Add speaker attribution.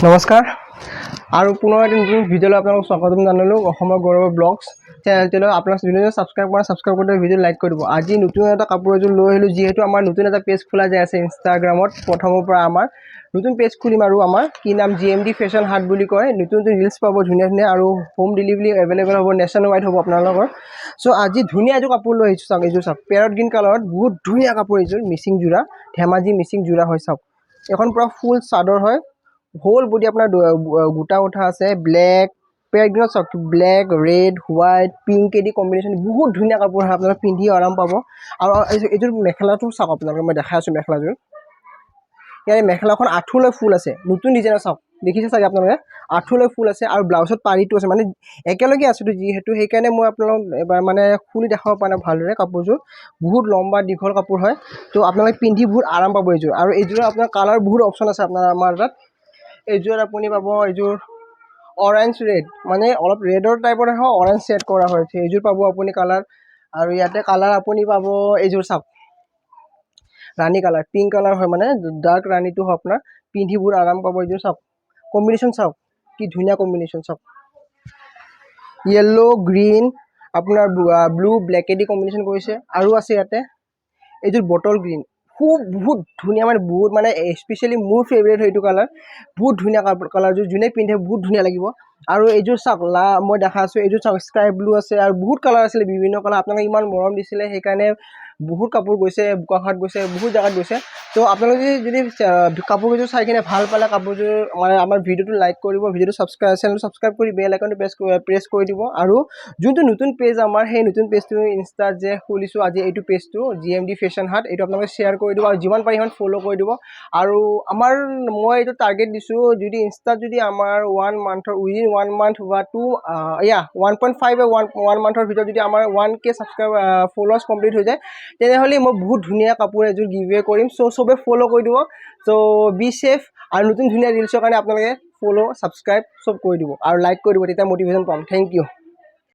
Speaker 1: নমস্কাৰ আৰু পুনৰ এটি নতুন ভিডিঅ'লৈ আপোনালোকক স্বাগতম জনালোঁ। অসমৰ গৌৰৱ ব্লগছ চেনেলটোলৈ আপোনাক যোনে যোনে ছাবস্ক্ৰাইব কৰা, ছাবস্ক্ৰাইব কৰি দিব, ভিডিঅ' লাইক কৰি দিব। আজি নতুন এটা কাপোৰ এযোৰ লৈ আহিলোঁ। যিহেতু আমাৰ নতুন এটা পেজ খোলা যায় আছে ইনষ্টাগ্ৰামত, প্ৰথমৰ পৰা আমাৰ নতুন পেজ খুলিম আৰু আমাৰ কি নাম, জিএমডি ফেশ্বন হাট বুলি কয়। নতুন নতুন ৰিলচ পাব ধুনীয়া ধুনীয়া আৰু হোম ডেলিভাৰী এভেইলেবল হ'ব, নেশ্যন ৱাইড হ'ব আপোনালোকৰ। চ' আজি ধুনীয়া এযোৰ কাপোৰ লৈ আহিছোঁ। চাওক, এইযোৰ চাওক, পেৰট গ্ৰীণ কালাৰত বহুত ধুনীয়া কাপোৰ এইযোৰ। মিচিং যোৰা, ধেমাজি মিচিং যোৰা হয়। চাওক, এখন পূৰা ফুল চাদৰ হয়। হোল বডি আপোনাৰ গোটা উঠা আছে। ব্লেক, পেৰট গ্ৰীণত চাওক, ব্লেক, ৰেড, হোৱাইট, পিংকেদি কম্বিনেশ্যন। বহুত ধুনীয়া কাপোৰ হয়, আপোনালোকে পিন্ধি আৰাম পাব। আৰু এইযোৰ মেখেলাটো চাওক আপোনালোকে, মই দেখাই আছোঁ মেখেলাযোৰ। ইয়াৰে মেখেলাখন আঁঠুলৈ ফুল আছে, নতুন ডিজাইনৰ। চাওক, দেখিছে চাগে আপোনালোকে, আঁঠুলৈ ফুল আছে আৰু ব্লাউজত পাৰিটো আছে। মানে একেলগে আছোতো যিহেতু, সেইকাৰণে মই আপোনালোক এবাৰ মানে খুলি দেখাব পৰা নাই ভালদৰে। কাপোৰযোৰ বহুত লম্বা দীঘল কাপোৰ হয়। তো আপোনালোকে পিন্ধি বহুত আৰাম পাব এইযোৰ। আৰু এইযোৰৰ আপোনাৰ কালাৰ বহুত অপশ্যন আছে আপোনাৰ আমাৰ তাত। এইযোৰত আপুনি পাব এইযোৰ অৰেঞ্জ ৰেড, মানে অলপ ৰেডৰ টাইপৰ হয়, অৰেঞ্জ শ্বেড কৰা হৈছে। এইযোৰ পাব আপুনি কালাৰ। আৰু ইয়াতে কালাৰ আপুনি পাব, এইযোৰ চাওক, ৰাণী কালাৰ, পিংক কালাৰ হয়, মানে ডাৰ্ক ৰাণীটো হয়। আপোনাৰ পিন্ধি বহুত আৰাম পাব। এইযোৰ চাওক, কম্বিনেশ্যন চাওক, কি ধুনীয়া কম্বিনেশ্যন। চাওক, য়েল্ল' গ্ৰীণ, আপোনাৰ ব্লু, ব্লেকেদি কম্বিনেশ্যন কৰিছে। আৰু আছে ইয়াতে এইযোৰ বটল গ্ৰীণ, খুব বহুত ধুনীয়া, মানে বহুত মানে স্পেচিয়েলি মোৰ ফেভৰেট হয় এইটো কালাৰ। বহুত ধুনীয়া কালাৰযোৰ, যোনে পিন্ধে বহুত ধুনীয়া লাগিব। আৰু এইযোৰ চাওক, লা মই দেখা আছোঁ। এইযোৰ চাওক, স্কাই ব্লু আছে আৰু বহুত কালাৰ আছিলে, বিভিন্ন কালাৰ। আপোনালোকে ইমান মৰম দিছিলে, সেইকাৰণে বহুত কাপোৰ গৈছে, বোকাখাত গৈছে, বহুত জেগাত গৈছে। ত' আপোনালোকে যদি কাপোৰ কেইযোৰ চাই কিনে ভাল পালে কাপোৰযোৰ, মানে আমাৰ ভিডিঅ'টো লাইক কৰিব, ভিডিঅ'টো ছাবস্ক্ৰাইব, চেনেলটো ছাবস্ক্ৰাইব কৰি বেল আইকনটো প্ৰেছ কৰি দিব। আৰু যোনটো নতুন পেজ আমাৰ, সেই নতুন পেজটো ইনষ্টাত যে খুলিছোঁ আজি, এইটো পেজটো জিএমডি ফেশ্বন হাট, এইটো আপোনালোকে শ্বেয়াৰ কৰি দিব আৰু যিমান পাৰি সিমান ফ'ল' কৰি দিব। আৰু আমাৰ মই এইটো টাৰ্গেট দিছোঁ, যদি ইনষ্টাত যদি আমাৰ ওৱান মান্থৰ, উইদিন ওৱান মান্থ বা টু ইয়া 1.5 ওৱান মান্থৰ ভিতৰত যদি আমাৰ 1K subscribe, followers complete হৈ যায়, তেনেহ'লে মই বহুত ধুনীয়া কাপোৰ এযোৰ গিভ এৱে কৰিম। চ' চবে ফ'ল' কৰি দিব। চ' বি ছেফ আৰু নতুন ধুনীয়া ৰিলচৰ কাৰণে আপোনালোকে ফ'ল', ছাবস্ক্ৰাইব চব কৰি দিব আৰু লাইক কৰি দিব, তেতিয়া মটিভেশ্যন পাম। Thank U.